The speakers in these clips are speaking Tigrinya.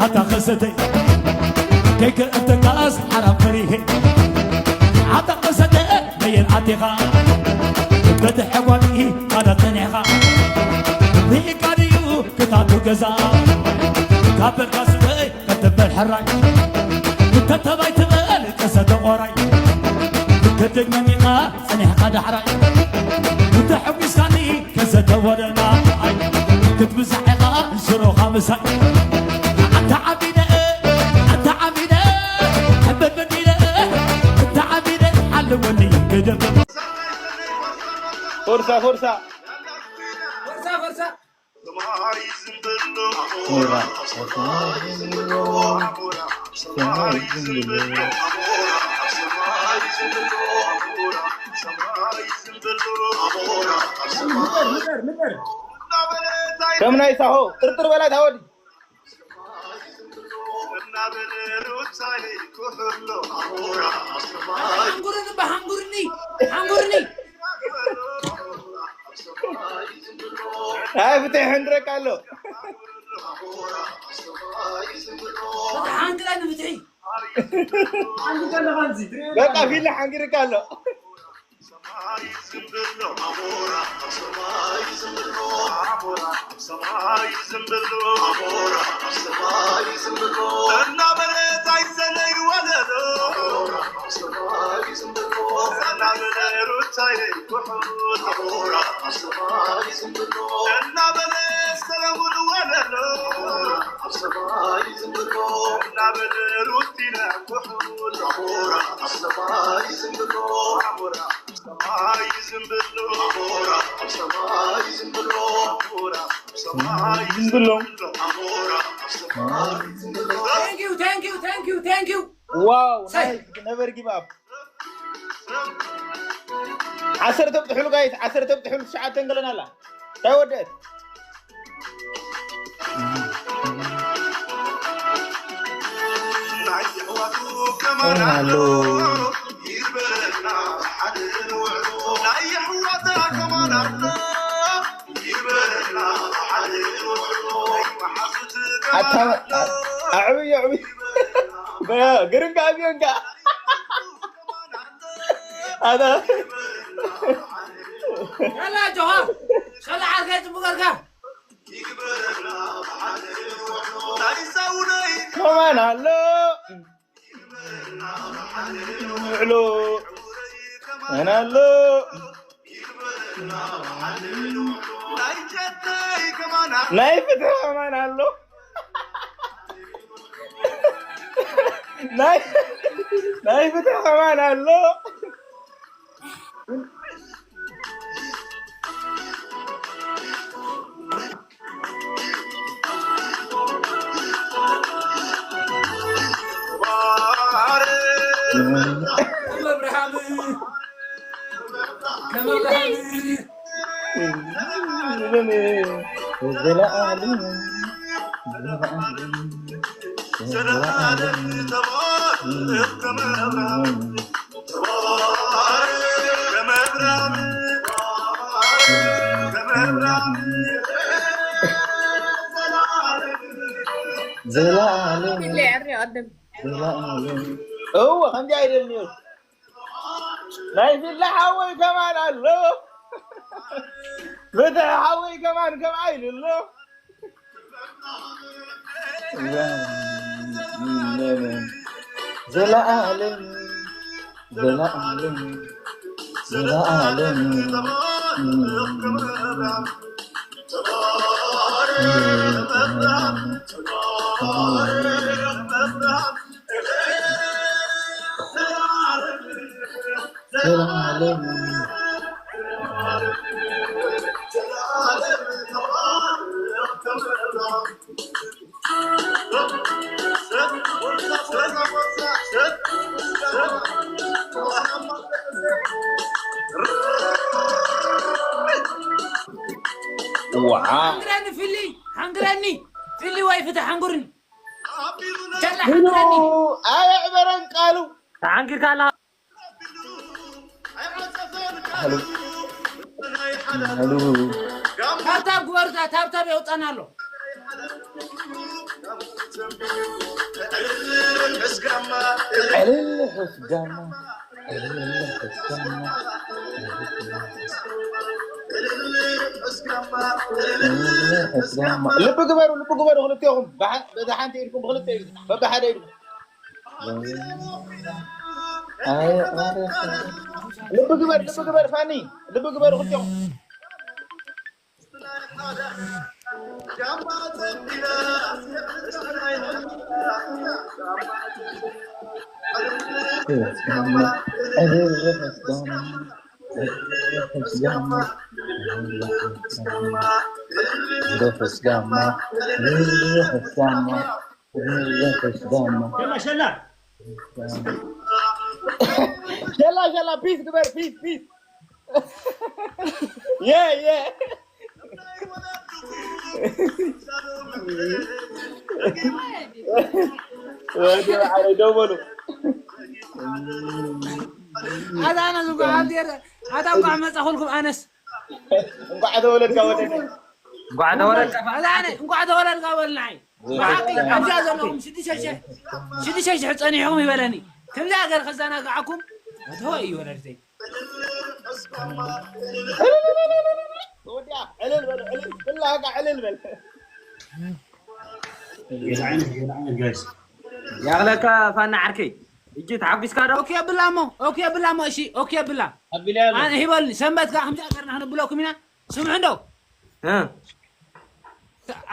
ኣታ ኸሰተ ከይከእተካስ ሓራም ፈሪሄ ኣታ ኸሰተ መየን ኣቴኻ በቲ ሕጓኒ ካዳተኒዕኻ ርኢካ ድዩ ክታቱ ገዛ ካብ በርካ ስበይ ከተበል ሕራይ ከተተባይ ትበል ቀሰተ ቆራይ ክድግ መሚኻ ጸኒሕካ ዳሕራይ እንተ ሕጒስካኒ ከዘተወደና ኣይ ክትብዛሕ ኢኻ ሽሮኻ ምሳይ ኣንተ ዓቢነ ኣንተ ዓቢነ ሕበድ በዲነ ኣንተ ዓቢነ ሓልወኒ ክደብ ፎርሳ ፎርሳ ፈርሳ ፈርሳ ከም ናይ ሳሆ ጥርጥር በላ ታወዲ ሓንጉርኒ እባ ሓንጉርኒ ሓንጉርኒ ኣይ ብታይ ሕንድረካ ኣሎ ሓንግረኒ ብትሒ በቃ ፊለ ሓንጊርካ ኣሎ ዝም ብሎም Thank you, thank you, thank you, thank you. ዋው ናይስ ነቨር ጊቭ ኣፕ ዓሰርተ ብጥሕሉ ጋይስ ዓሰርተ ብጥሕሉ ትሽዓተ ገለና ኣላ እንታይ ወደት ኣሎ ኣዕብዮ ዕብዮ ግርንጋ ኣብዮንጋ ኣታ ያላ ጆሃ ሸላ ዓርከይ ጽቡቅ ጌርካ ከማን ኣሎ ውዕሎ መን ኣሎ ናይ ፍትሒ ከማን ኣሎ ናይ ናይ ፍትሒ ከማን ኣሎ ዘላለም ይለይ ዕሪ ቀደም ዘላለም እወ ከምዚ ኣይደልን እዩ ናይ ፊላ ሓወይ ከማን ኣሎ ፍትሒ ሓወይ ከማን ከምኣ ኢሉ ኣሎ ዘላለም ዘላለም ዘላለም ዘላለም ዋዓ ሓንግረኒ ፊሊ ሓንግረኒ ፊሊ ወይ ፍትሕ ሓንጉርኒ ጀላ ምኑ ሓንግረኒ ኣየዕበረን ቃሉ ተዓንጊርካ ኣለኻ ኣሉ ኣሉ ታብታብ ግበሩ ታብታብ የውፀና ኣሎ ዕልል ሕስ ጋማ፣ ዕልል ሕስ ጋማ፣ ዕልል ሕስ ጋማ። ልቢ ግበሩ፣ ልቢ ግበሩ ክልቴኹም። ብሓ-፣ በዛ ሓንቲ ኢድኩም ብክልተ ኢድኩም፣ በብሓደ ኢድኩም። ኣይ፣ ኣረ፣ ልቢ ግበር፣ ልቢ ግበር ፋኒ፣ ልቢ ግበሩ ክልቴኹም። ሸላ፣ ሸላ። ሸላ፣ ሸላ፣ ፒስ ግበር፣ ፒስ፣ ፒስ። የ፣ የ። ወዲ ባዕለይ ደው በሉ። ኣታ ኣነስ እንኳዕ ኣብ ዴር-፣ ኣታ እንኳዕ መጻኹልኩም ኣነስ። እንኳዕ ተወለድካ ወደይ። እንኳዕ ተወለድካ። ኣታ ኣነ እንኳዕ ተወለድካ በልናይ። ብሓቂ ኣብዚኣ ዘለኹም ሽዱሽተ ሽሕ፣ ሽዱሽተ ሽሕ ጸኒሕኩም ይበለኒ። ከምዚኣ ገር ከዘናግዓኩም፣ ኣቶ እዩ ወለድተይ። ወዲያ፣ ዕልል በል፣ ዕልል፣ ብላካ ዕልል በል። ገለ ዓይነት፣ ገለ ዓይነት ጋይስ። ያግለካ ፋና ዓርከይ። እጂ ተሓጒስካ ዶ? ኦኬ ብላ እሞ፣ ኦኬ ብላ እሞ፣ እሺ፣ ኦኬ ብላ። ኣቢለ ያለ። ኣነ ሂበልኒ፣ ሰንበት ከኣ ከምዚ ገርና ክንብለኩም ኢና። ስምዑ እንዶ። እ።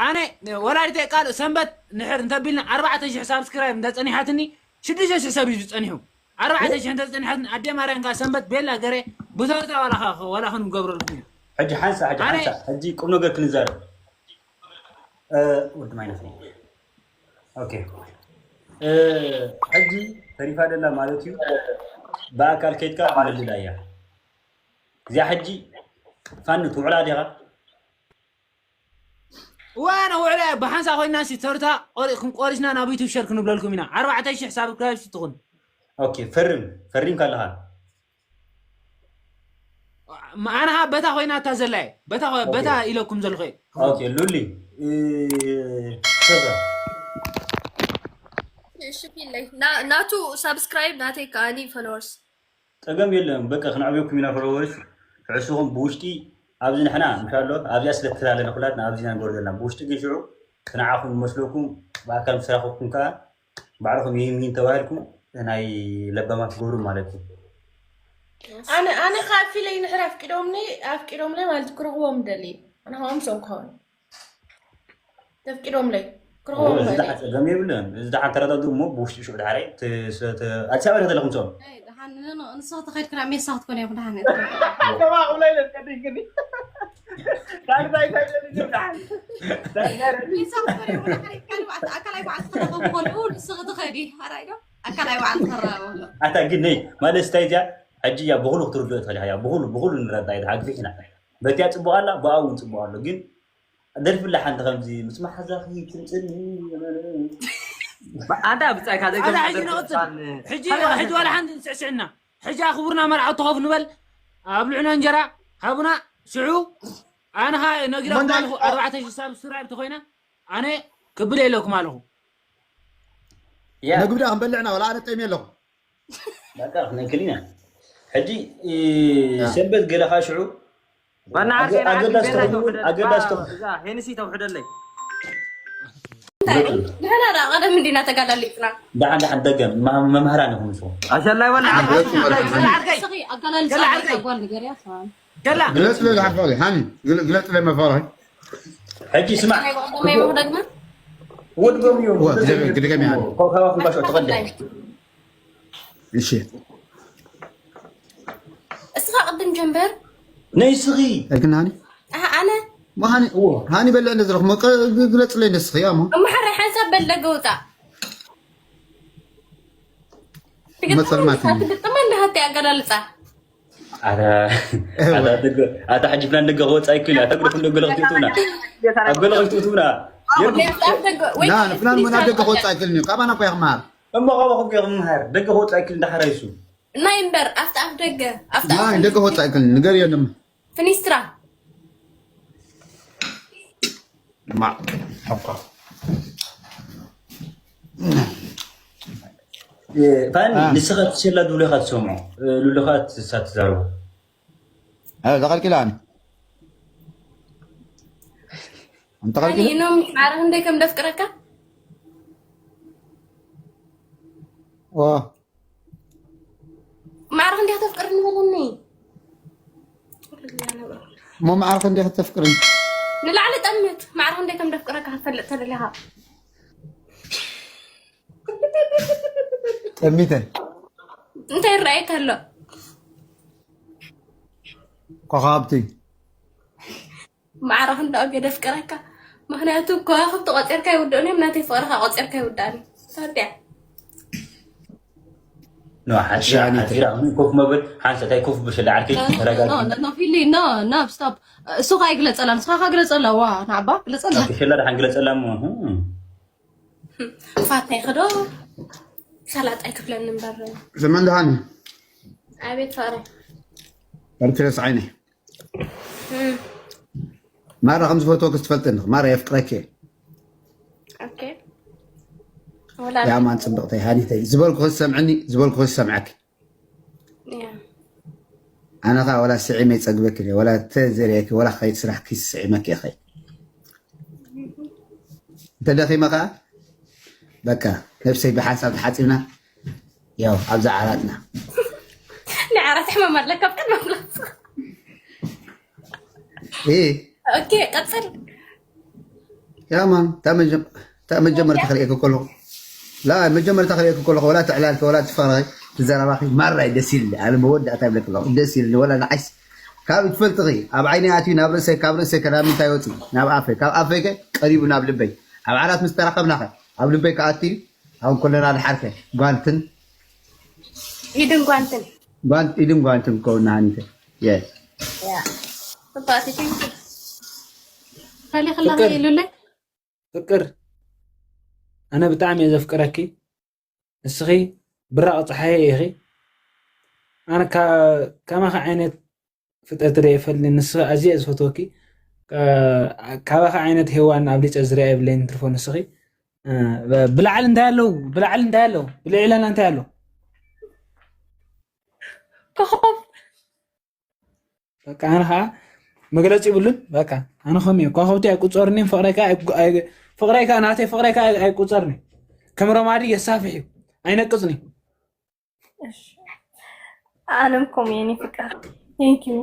ኣነ ወላዲተይ ቃል ሰንበት ንሕር እንተቢልና ኣርባዕተ ሽሕ ሳብስክራይብ እንተጸኒሓትኒ፣ ሽዱሽተ ሽሕ ሰብ እዩ ዝጸኒሑ። ኣርባዕተ ሽሕ እንተጸኒሓትኒ ኣደ ማርያም ከኣ ሰንበት ቤላ ገሬ ብተወታ ዋላ ኸ-፣ ዋላ ክንገብረልኩም ኢና። ሕጂ ሓንሳ፣ ሕጂ ኣነ ሓንሳ፣ ሕጂ ቁም ነገር ክንዛረብ። እ፣ ወዲ ማይ ነፍሪ። ኦኬ። እ፣ ሕጂ ተሪፋ ደላ ማለት እዩ። ብኣካል ከይድካ ትመልላ እያ። እዚኣ ሕጂ ፋኒ ትውዕላ ዲኻ? እዋ፣ ነውዕላ እያ። ብሓንሳ ኮይና ሲ ተርታ ቆሪ-፣ ክንቆሪስና ናብ ዩቱብ ሸር ክንብለልኩም ኢና። ኣርባዕተ ሽሕ ሳብስክራይብ ሲ ትኹን። ኦኬ፣ ፈርም፣ ፈሪምካ ኣለኻ። ኣነ ኸዓ በታ ኮይና እታ ዘላ እየ። በታ ኮ-፣ በታ ኦኬ። ኢለኩም ዘለኹ እየ። ኦኬ፣ ሉሊ፣ እ፣ ሰብራ። እሺ፣ ፊለይ። ና-፣ ናቱ ሳብስክራይብ ናተይ ከኣኒ ፎሎወርስ። ጸገም የለን። በቃ፣ ክነዕብየኩም ኢና ፎሎወርስ። ትዕስኹም ብውሽጢ ኣብዚ ንሕና፣ ምሻሎ፣ ኣብዚኣ ስለ ትላለና ኩላትና ኣብዚ ኢና ንገብሮ ዘለና። ብውሽጢ ግን ሽዑ፣ ንዓኹም ዝመስለኩም፣ ብኣካል ምስ ረኸብኩም ከኣ፣ ባዕልኹም ይህን ይህን ተባሂልኩም፣ ናይ ለባማት ትገብሩ ማለት እዩ። ኣነ፣ ኣነ ኸዓ ፊለይ ንሕር ኣፍቂዶምኒ፣ ኣፍቂዶምለይ ማለት ክረኽቦም ደሊ። ኣነ ኸዓ ምሶም ክኸውን። ተፍቂዶምለይ። ክረኽቦም እዚ ደሊ። ደሓን ጸገም የብለን። እዚ ደሓን ተረዳድኡ እሞ ብውሽጢ ሽዑ ደሓረይ ት-፣ ስ-፣ ት-፣ ኣዲስ ኣበባ ዲኻ ዘለኹም ንሶም? ኣይ፣ ደሓን፣ ን-፣ ን-፣ ንስኻ ተኸድክና ሜሳ ክትኮን እያ ደሓን እያ። ኣከባ ቁላይ ለቀዲግኒ። ዳርዳይ ታይደሊ ደሓን። ዳርዳይ ሜሳ ክትኮን እያ ደሓን እያ። ካልእ ኣካላይ በዓል ትኸረኸቡ ከለዉ ንስኺ ትኸዲ። ኣራይ ዶ? ኣካላይ በዓል ትኸረኸቡ። ኣታ ግን ነይ፣ ማለት ስታይ እዚኣ፣ ሕጂ እያ ብኹሉ ክትርድኦ ትኽእል ኢኻ። እያ ብኹሉ፣ ብኹሉ ንረዳ ኢና። ሓግፊ ኢና። በቲያ ጽቡቕ ኣላ፣ ብኣ እውን ጽቡቕ ኣሎ። ግን ደርፍላ ሓንቲ ከምዚ ምስ መሓዛኺ ትምፅኒ። ኣንታ ብጻይካ ኣታ ዘይገርም ሕጂ ነገር ነቕጽል። ሕጂ፣ ሕጂ ዋላ ሓንቲ ንስዕስዕና። ሕጂ ኣኽቡርና መርዓውቲ ኮፍ ንበል። ኣብልዑና እንጀራ ሃቡና። ሽዑ ኣነ ኸኣ ነጊረኩም መንዳይ ኣለኹ፣ ኣርባዕተ ሽሕ ሳብስክራይብ ተኾይና ኣነ ክብል የለኩም ኣለኹ። ያ። መግቢ ደኣ ክንበልዕና ዋላ ኣነ ጠምየ ኣለኹ። በቃ፣ ክንእክል ኢና። ሕጂ፣ እ፣ ያ። ሰንበት ገለኻ ሽዑ ባና ዓርከይ፣ ኣገ-፣ ኣገዳሲ ዓርከይ፣ ተውሕዱ-፣ ቤላ ተውሕደለይ። ኣገዳሲ ባ-፣ ተው-፣ እዛ ሄንሲ ተውሕደለይ። እንታይ? ንሕና ደኣ ቀደም እንዲና ተጋዳሊጽና። ደሓን፣ ደሓን፣ ደገም፣ መ-፣ መምህራን ኢኹም ንስኹም። ኣሸላይ ወላ ዓርከይ፣ ዓርከይ፣ ዓርከይ። እስኺ ኣጋላልጻ ገለ ዓርከይ። ናይታ ጓል ንገርያ፣ ሰላም። ገላ። ግለጽ ለይ ዝሓፈሪ፣ ሃኒ፣ ግለ-፣ ግለጽ ለይ መፈሪ። ሕጂ ስማዕ። ናይ ባዕሎም ናይ ባዕሎም ደግመ? ወድጎም እዮም። ወ-፣ ግደገ-፣ ግደገም ያለ። ኮ-፣ ኮ-፣ ኮ-፣ ኮ-፣ ተቐደ። እሺ። እስኻ ቅድም ጀምበር። ነይ ስኺ። ኣይክን ሃኒ? ኣህ፣ ኣነ? ማ ሃኒ? እዎ። ሃኒ በልዕ እንደ ዝረኽሞ፣ ቀ-፣ ግ-፣ ግለጽ ለይ ንስኺ፣ ያሞ። እሞ ሓራይ ሓንሳብ በል ደገ ውጻእ። መጸልማት ትግጥም እዩ። ትግጥም እንደ ሃቲ ኣገላልጻ። ኣታ፣ ኣታ ደገ፣ ኣታ ሕጂ ፍላን ደገ ክወጽእ ኣይክእልን። ኣታ ግደ ፍንዶ ገለ ክትእትውና። ኣብ ገለ ክትእትውና። ኣፍ ደገ፣ ወይ ና፣ ፍላን መን ኣብ ደገ ክወጽእ ኣይክእልን እዩ። ካባና እኮ እያ ክመሃር። እሞ ካባኹም ከ ክመሃር? ደገ ክወጽእ ኣይክእልን፣ ደሓር ኣይሱ። ናይ እምበር፣ ኣብቲ ኣፍ ደገ፣ ኣብቲ ናይ ኣፍ ደገ ክወጽእ ኣይክእልን። ንገር የለም። ፍኒስትራ። ማ፣ ሓቋ። ፋኒ፣ ንስኻ ትሸላ ዱብለ ኢኻ ትሰምዖ። ሉለ ኸኣ ትሳ ትዛረቦ። ተቐልቂላ ኣነ። ኣንተ ቀልቂላ? ኖም ማዕረ ክንደይ ከም ደፍቅረካ? ዋ ማዕረ ክንደይ ከተፍቅርኒ በለኒ። እሞ ማዕረ ክንደይ ከተፍቅርኒ? ንላዕሊ ጠምት። ማዕረ ክንደይ ከም ደፍቅረካ ክትፈልጥ ተደሊኻ። ጠሚተ። እንታይ ይረኣየካ ኣሎ? ኮኻብቲ። ማዕረ ክንደኦም እየ ደፍቅረካ። ምኽንያቱ ከዋኽብቲ ቆፂርካ ይውድኡን እዮም፣ ናተይ ፍቕርኻ ቆፂርካ ይውድኣን እዩ። ታዲያ ኖ ሓፂራ ሓፂራ ኮፍ መብል ሓንሳእ ታይ ኮፍ ብሸላ ዓርከይ ተረጋጊ። ኖ ፊሊ ኖ ኖ ስቶፕ። እሱ ካ ይግለጸላ ንስኻ ካ ግለጸላ ዋ ንዓባ ግለጸላ። ብሸላ ደሓን ግለጸላ እሞ። ፋታይ ክዶ ሰላጣ ይክፍለኒ እምበር። ዘመን ደሓን ኣቤት ፍቕረይ። በርትረስ ዓይነይ። ማራ ከም ዝፈትወክስ ትፈልጥኒ። ማራ የፍቅረኪ። ኦኬ። ወላ ያማን ጽብቕተይ ሃኒተይ ዝበልኩ ክሰምዕኒ ዝበልኩ ክሰምዐኪ። ያ ኣነ ኸኣ ወላ ስዒመ ይጸግበኪ እየ፣ ወላ ተዘሪአኪ ወላ ከይድ ስራሕ ኪስ ስዒመኪ እየ። ከይ እንተደኺመ ኸኣ በቃ ነብሰይ ብሓንሳብ ተሓጺብና ያው ኣብዛ ዓራትና ንዓራት ሕማም ኣለካ ብቅድሚ ኣምላኽ። እ ኦኬ ቀጽል። ያማን እታ መጀመርታ ክርእየኪ ከለኹ ላ መጀመርታ ክርእየኪ ከለኹ ወላ ትዕላልኪ ወላ ትፈራኺ ትዘረባኺ ማራይ ደስ ኢልኒ። ኣነ መወዳእታ ይብለኪ ኣለኹ ደስ ኢልኒ። ወላ ንዓይስ ካብ ትፈልጥኺ ኣብ ዓይነይ ኣትዩ ናብ ርእሰይ ካብ ርእሰይ ከ ናብ ምንታይ ወፂ ናብ ኣፈይ ካብ ኣፈይ ከ ቀሪቡ ናብ ልበይ ኣብ ዓራት ምስ ተራኸብና ከ ኣብ ልበይ ከኣቲ ኣሁን ኮለና ድሓርከ ጓንትን ኢድን ጓንትን ጓንት ኢድን ጓንትን ከውና ሃኒተ የስ ጽባቲ ቴንኪ ካሊ ከላኺ ሉለይ ፍቅር ኣነ ብጣዕሚ እየ ዘፍቅረኪ። ንስኺ ብራቕ ፀሓየ ኢኺ። ኣነ ከማኺ ዓይነት ፍጥረት ርየ ይፈልኒ። ንስኺ ኣዝየ ዝፈትወኪ። ካባኺ ዓይነት ሄዋን ኣብሊፀ ዝርያ የብለይን ትርፎ ንስኺ። ብላዕሊ እንታይ ኣለዉ? ብላዕሊ እንታይ ኣለዉ? ብልዕለና እንታይ ኣለዉ? ኮኾብ በቃ ኣነ ከዓ መግለፂ ይብሉን። በቃ ኣነ ከም እዩ ኮኸብቲ ኣይቁፀርኒን ፍቅረይ ከዓ ናተይ ፍቅረይ ከዓ ኣይቁፀርኒ። ከም ረማዲ የሳፍሕ እዩ ኣይነቅፅኒ። ኣነም ከም የኔ ፍቅር ቴንኪዩ።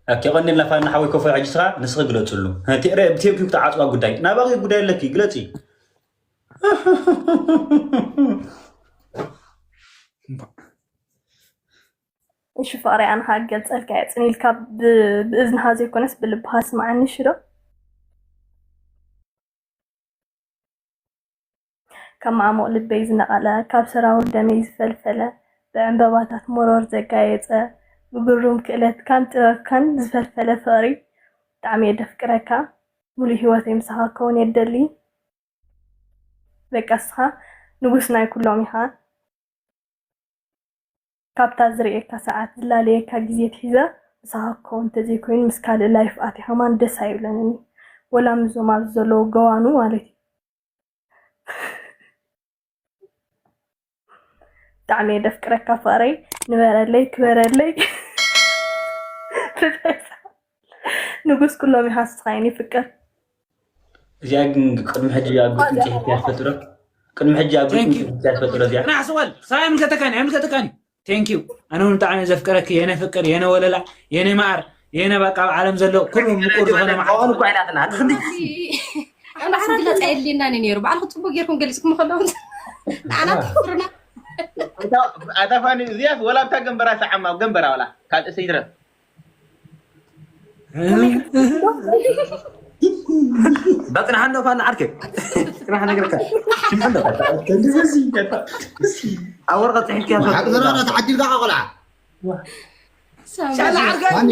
ኦኬ ቀኒልና ፋና ሓወይ ኮፈ ሕጂ ስኻ ንስኺ ግለፅሉ። ቴንኪዩ ክትዓፅዋ ጉዳይ ናባኺ ጉዳይ ኣለኪ ግለፂ። እሺ ፍቅረይ ኣነ ከዓ ክገልፀልካ እየ ፅን ኢልካ ብእዝንኻ ዘይኮነስ ብልብኻ ስምዓኒ እሺ ዶ? ካብ ማዕሙቕ ልበይ ዝነቐለ ካብ ሰራውር ደመይ ዝፈልፈለ ብዕምበባታት መሮር ዘጋየፀ ብግሩም ክእለትካን ጥበብካን ዝፈልፈለ ፍቕሪ ብጣዕሚ እየ ደፍቅረካ ሙሉእ ሂወተይ ምሳኻ ክከውን እየ ደሊ በቃ እስኻ ንጉስ ናይ ኩሎም ኢኻ። ካብታ ዝርእየካ ሰዓት ዝላለየካ ግዜ ኣትሒዘ ምሳኻ ክኸውን እንተዘይኮይኑ ምስ ካልእ life ኣትየ ከማን ደስ ኣይብለንን እዩ ወላ ምስዞም ኣብዚ ዘለዉ ገዋኑ ማለት እዩ። ብጣዕሚ እየ ደፍቅረካ ፍቕረይ ንበረለይ ክበረለይ ንጉስ ኩሎም ኢኻ ንስኻ የኔ ፍቅር። እዚኣ ግን ቅድሚ ሕጂ ኣብ ግጥም ጽሒፍያ ትፈልጢ ዶ? ቅድሚ ሕጂ ኣብ ግጥም ጽሒፍያ ትፈልጢ ዶ እዚኣ? ቅናሕ ስወል ሳይ ኣይምልከተካን ኣይምልከተካን እዩ። Thank you ኣነ እውን ብጣዕሚ ዘፍቅረኪ የነ ፍቅር የነ ወለላ የነ መዓር የነ በቃ ኣብ ዓለም ዘሎ ኩሉ ምቁር ዝኾነ መዓር። እኳ ኢላትና እቲ ክንዲ ኣነ ባዕልኩም ግለጽ ኣየድልየናን እዩ ነይሩ። ባዕልኩም ጽቡቅ ጌርኩም ገሊጽኩም ከለኹም ንዓና ትፍርና። ኣታ ፋኒ እዚኣስ ወላ ኣብታ ገንበራ ሰዓማ ኣብ ገንበራ ወላ ካልእ ሰይትረፍ በጽናሕ እንዶ ፋና ዓርከይ ጽናሕ ነገርካ ሽምሕሎ ኣብ ወረቐት ጽሒፍካ ሓቂ ዘረባ ተዓዲልካ ቆልዓ ሸላ ዓርከይ ማኒ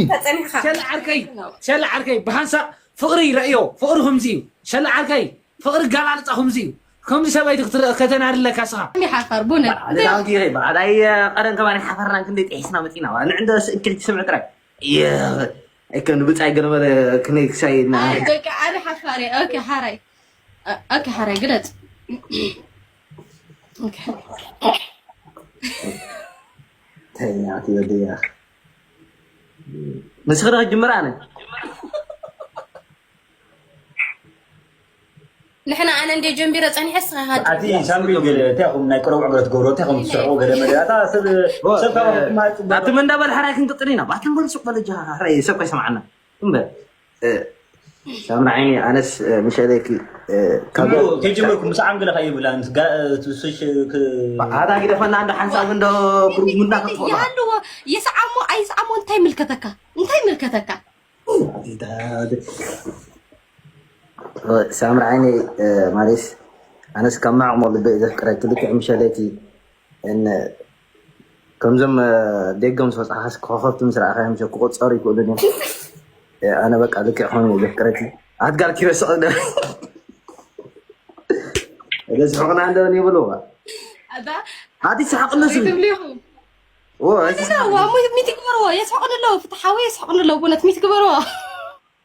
ሸላ ዓርከይ ሸላ ዓርከይ ብሓንሳእ ፍቕሪ ረእዮ ፍቕሪ ከምዚ እዩ ሸላ ዓርከይ ፍቕሪ ጋላልፃ ከምዚ እዩ ከምዚ ሰበይቲ ክትረአ ከተናድለካ ስኻ ሚ ሓፋር ቡነ ባዕዳይ ቀደም ከባሪ ሓፈርናን ክንደይ ጥሒስና መፂና ንዕንደ ስእክሕቲ ስምዕ ጥራይ እከ ንብፃይ ገለመለ ክንደይ ክሳይ እና ደቂ ኣነ ሓፋር እየ ኦኬ ሓራይ ኦኬ ሓራይ ግለፅ ኦኬ ተኛ ትበልያ። ንስኺ ዶ ክትጅምር ኣነ? ንሕና ኣነ እንደ ጀምቢረ ጸኒሐ ስኻ ኣቲ ሳምሪ ገለ እንታይ ኹም ናይ ቅረቡ ዕግረት ገብሮ እንታይ ኹም ትሰርሑ ገለ መለ ኣታ ሰብ ሰብ ካባኹም ማጽ ኣቲ መንዳ በል ሓራይ ክንቅጥል ኢና። ባትን በል ሱቅ በል ጃ ሓራይ ሰብ ከይሰማዓና። እምበር ሳምሪ ዓይኒ ኣነስ ምሸለኪ ካብ ከጀመርኩ ምስ ዓም ገለ ከይብላ ንስጋ ትስሽ ኣታ ግደፈና እንደ ሓንሳብ እንደ ብሩዝ ምና ክትኾና ይሃልዎ። ይስዓሞ ኣይስዓሞ እንታይ ምልከተካ? እንታይ ምልከተካ? ሳምሪ ዓይነይ ማለስ ኣነስ ካብ ማዕቕሞ ልበ ዘፍቅረኪ ልክዕ ምሸለቲ እነ ከምዞም ደገም ዝወፅሓስ ኮኸብቲ ምስ ረኣኻዮም ሰብ ክቆፀሩ ይክእሉን እዮም። ኣነ በቃ ልክዕ ኾኑ ዘፍቅረኪ ኣትጋር ኪረስቕ ደ እደ ዝሕቕና እንደውን ይብልዋ ኣታ ኣቲ ሰሓቕ እነሱ ትብሉ ኢኹም። ኦ ዋ ሚት ግበርዎ። የስሕቕን ኣለዉ ፍትሓዊ የስሕቕን ኣለዉ ብነት ሚት ግበርዎ።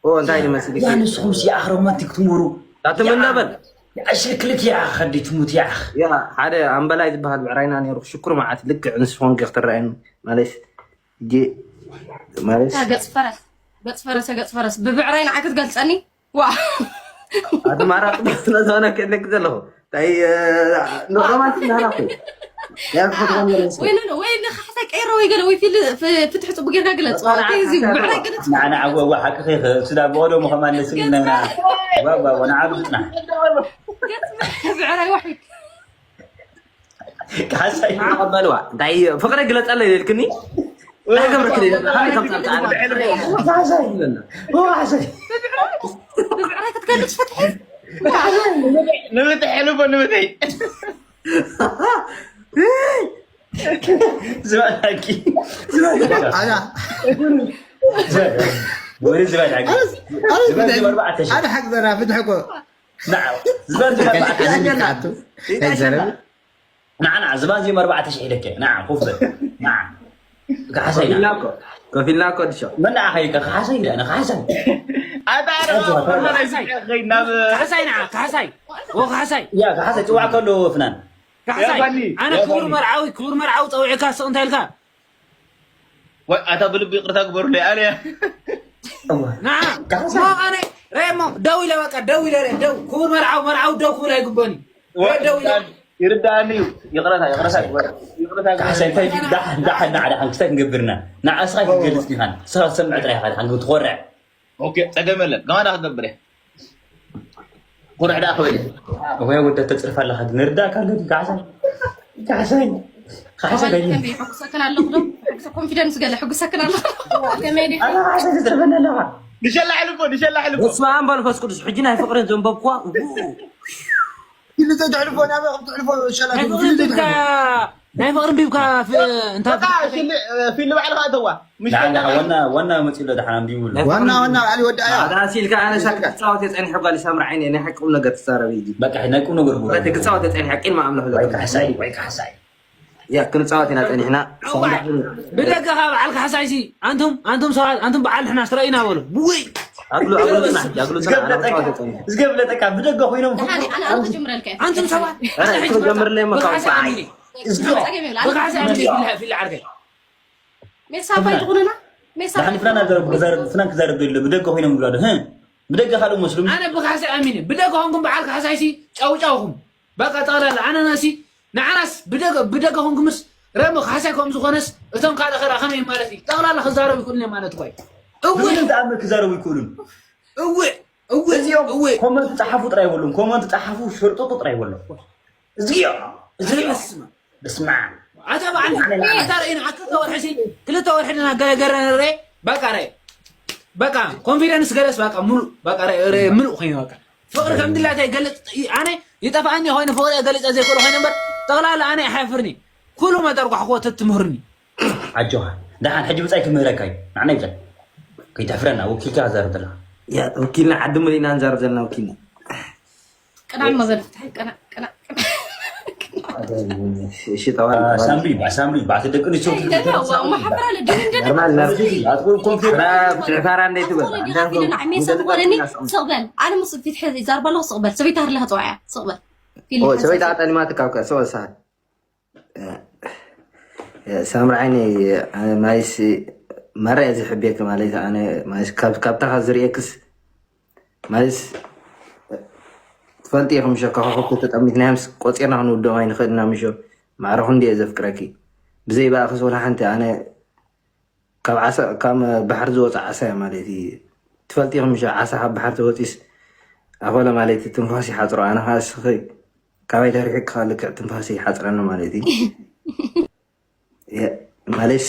ኦ እንታይ ይመስል ያ ንስኹም ሲኣኽረማ ቲክትሙሩ ኣቲ መንዳ በል ኣሽክልክ ያ ኸዲ ትሙት ያ ያ ሓደ ኣምበላይ ዝበሃል ብዕራይና ነይሩ ሽኩር መዓት ልክዕ ንስፎን ገክ ትረኣየኒ ማለት ጌ ማለት እታ ገጽ ፈረስ ገጽ ፈረስ ገጽ ፈረስ ብብዕራይ ንዓይ ክትገልጸኒ ዋ ኣቲ ማራ ጥባት ስለዝኾነ ክእለክ ዘለኹ እንታይ ሮማንቲክ ናና ኮይ ያ ፈትዋን ወይ ነ ወይ ንካሕሳይ ቀይሮ ወይ ገለ ወይ ፊል ፍትሒ ጽቡቅ ጌርካ ግለጽ እዚ ብዕራይ ገለ ንዓና ዓወዋ ሓቂ ኸ ስዳ ብቐደሙ ከማን ደስ ኢልና ኢና ዋዋ ንዓብ ጽናሕ ብዕራይ ወሒድ ካሕሳይ ተቐበልዋ እንታይ ፍቕሪ ግለጸለይ ኢልክኒ እንታይ ገብረክኒ ከመይ ከምጻልካ ኣነ ካሕሳይ ይብለና ካሕሳይ ብብዕራይ ክትገልጽ ፍትሒ ንምትሕ ልቦ ንምትይ ዝበላኪ ኣና ወደ ዝበላኪ ዝበላኪ ኣርባዕተ ሺሕ ሓደ ሓቂ ዘና ፍትሕ እኮ ንዓ ዝበል ዝበል ኣርባዕተ ሺሕ ኣይዘረብ ንዓ ንዓ ዝባን ዚም ኣርባዕተ ሺሕ ኢለከ ንዓ ኮፍ በል ንዓ ካሕሳይ ንዓ ከፊልና እኮ ከፊልና እኮ ድሾ መን ንዓ ኸይከ ካሕሳይ ኢለ ኣነ ካሕሳይ ኣታ ካሕሳይ ናብ ካሕሳይ ንዓ ካሕሳይ ኦ ካሕሳይ ያ ካሕሳይ ጽዋዕ ከሎ ፍናን ካሕሳይ ያባኒ፣ ኣነ ክቡር ያባኒ። መርዓዊ ክቡር መርዓዊ ጸውዒካ ስቕ እንታይ ኢልካ ወይ ኣታ ብልቢ ይቅርታ ግበሩለይ ኣነ እዋ ንዓ ሞ ኣነ ረሞ ደው ኢለ በቃ ደው ኢለ ረ ደው ክቡር መርዓዊ መርዓዊ ደው ክብል ኣይግበን ደው ኢለ ይርዳእኒ እዩ ይቅረታ ይቅረታ ግበር ይቅረታ ግበር ካሕሳይ እንታይ ዳሕ ዳሕ ንዓ ዳሓን ክስታይ ክንገብርና ንዓስኻ ክትገልጽ ዲኻን ስኻ ትሰምዕ ጥራይ ኢኻ ዲኻን ክትኾርዕ ኦኬ ጸገም የለን ከማና ክገብር እየ ኩርዕ ዳ ክብል እየ ወይ ወደ ተጽርፍ ኣለኻ ግን ርዳእካ ኣሎ ካሕሳይ ካሕሳይ ካሕሳይ ከይ ከመይ ሕጉሰክን ኣለኹ ዶ ኮንፊደንስ ገለ ሕጉሰክን ኣለኹ ከመይ ዲ ኣነ ካሕሳይ ተጽርፈና ኣለኻ ንሸላ ሕልፎ ንሸላ ሕልፎ በስመ ኣብ መንፈስ ቅዱስ ሕጂ ናይ ፍቅርን ዘንበብኳ ኢሉ ተትሕልፎ ናበይ ከም ትሕልፎ ሸላ ናይ ፍቅርን ቢብካ ናይ ፍቅርን ቢብካ ፍ- እንታ በቃ ፊል- ፊል ባዕልኻ እተዋ ምሽ ንዓና ዋና ዋና መጺኡ ሎ ደሓን ኣንቢቡ ኣሎ ዋና ዋና ባዕሊ ወዲ ኣያ ኣዳሲ ኢልካ ኣነ ሳክ ክጻወት የጸኒሐ ጓል ሳምሪ ዓይነ ናይ ሓቂ ቁም ነገር ትዛረብ እዩ በቃ ናይ ቁም ነገር ጉራ ክጻወት የጸኒሐ ቂል ማእምሎ ወይ ካሕሳይ ወይ ካሕሳይ ያ ክንጻወት ኢና ጸኒሕና ብደገኻ በዓል ካሕሳይሲ ኣንቱም ኣንቱም ሰባት ኣንቱም በዓል ንሕና ስረኢና በሉ ብወይ ኣግሉ ኣግሉ ጽናሕ ኣግሉ ጽናሕ ኣነ ክጻወት የጸኒሐ ዝገብለጠካ ብደገ ኮይኖም ደሓን ኣነ ኣነ ክጅምረልካ እየ ኣንቱም ሰባት ኣረ ክጀምርለይ መካው ጸገም የብላ ብካሕሳይ ኣንዲ ፊላ ዓርከይ ሜሳ ፋይ ትኹንና ሜሳ ዳሕን ፍናን ክዛረብ ፍናን ክዛረብ ደሎ ብደገ ኮይኖም ይብላሉ ህ ብደገ ካልእ መስሉ ኣነ ብካሕሳይ ኣሚነ ብደገ ኾንኩም በዓል ካሕሳይሲ ጫውጫውኹም በቃ ጠቕላላ ኣነናሲ ንዓናስ ብደገ ብደገ ኾንኩምስ ረሞ ካሕሳይ ከም ዝኾነስ እቶም ካልእ ኸዳ ከመይ ማለት እዩ ጠቕላላ ክዛረቡ ይክእሉን እዮም ማለት እኮ እዩ እውዕ ምንም ተኣምር ክዛረቡ ይክእሉን እውዕ እውዕ እዚኦም እውዕ ኮመንት ጸሓፉ ጥራይ ይበሉም ኮመንት ጸሓፉ ሸርጥጡ ጥራይ ይበሉም እዚኦም እዚኦም ስማ በስመ ኣብ ኣታ በዓል ኣታ ርኢና ክልተ ወርሒ ሲ ክልተ ወርሒ ድና ገረገረ ንረ በቃ ረ በቃ ኮንፊደንስ ገለስ በቃ ሙሉእ በቃ ረ ረ ምሉእ ኮይኑ በቃ ፍቅሪ ከም ድላታ ይገልጽ ኣነ ይጠፋኣኒ ኮይኑ ፍቅሪ ገልጸ ዘይክእሉ ኮይኑ እምበር ጠቕላላ ኣነ ይሓፍርኒ ኩሉ መጠርቋሕኮ ተትምህርኒ ኣጆኻ ደሓን ሕጂ ብጻይ ክምህረካ እዩ ንዓና ይብዛል ከይተሕፍረና ወኪልካ ክዛረብ ዘለካ ያ ወኪልና ዓዲ መሊእና ንዛረብ ዘለና ወኪልና ቅናዕ መበል ፍትሓይ ቅናዕ ቅናዕ እሺ ተዋል ሳምሪ ሳምሪ ባዕቲ ደቂ ኣንስትዮ ማሕበራ ለድንገ ኖርማል ኖርማል ኣትኩር ኮንፊር ብትዕፋራ እንዴት ትበል ሜሳ ዝኾነኒ ስቕበል ኣነ ምስ ፊት ይዛርባ ኣለኹ ስቕበል ሰበይታ ሃርለካ ፀዋያ ስቕበል ሰበይታ ጠሊማትካ ሰበሳ ሳምሪ ዓይነይ፣ ማይስ ማራ እየ ዝሕብየኪ ማለት ኣነ ማይስ ካብ- ካብታኻ ዝርእየክስ ማይስ ትፈልጥ ኢኹም ሸ ከኸኸኩ ተጠሚትናዮምስ ቆፂርና ክንውድኦም ኣይንኽእልና ምሾ። ማዕረኹ እንዲየ ዘፍቅረኪ ብዘይ ባእኽስ ወላ ሓንቲ ኣነ ካብ ዓሳ ካብ ባሕሪ ዝወፅእ ዓሳ እየ ማለት እዩ። ትፈልጥ ኢኹም ምሾ ዓሳ ካብ ባሕሪ ተወፂስ ኣኾለ ማለት እዩ ትንፋስ ይሓፅሮ ኣነ ከዓ እስኺ ካባይ ተሪሕክ ልክዕ ትንፋስ ይሓፅረኒ ማለት እዩ። ማለሽ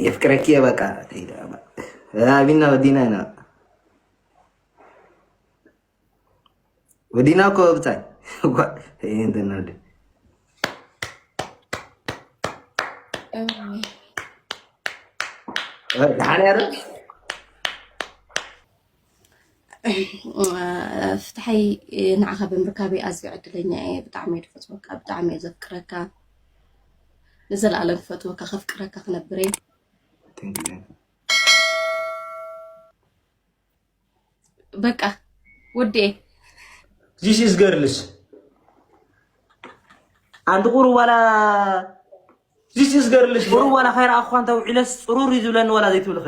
የፍቅረኪ በቃ። ኣቢና ወዲና ኢና ወዲና እኮ ብታይ እንተናደ ሓርያረ ፍትሐይ ንዓኻ ብምርካበይ ኣዝዩ ዕድለኛ እየ። ብጣዕሚ እየ ዝፈትወካ፣ ብጣዕሚ እየ ዘፍቅረካ። ንዘለኣለም ክፈትወካ ከፍቅረካ ክነብር እየ። በቃ ውዴ። This is girls ኣንቲ ቁሩ ዋላ This is girls ቁሩ ዋላ ከይረኣኳ እንተ ውዒለስ ፅሩር እዩ ዝብለኒ ዋላ ዘይትብልኸ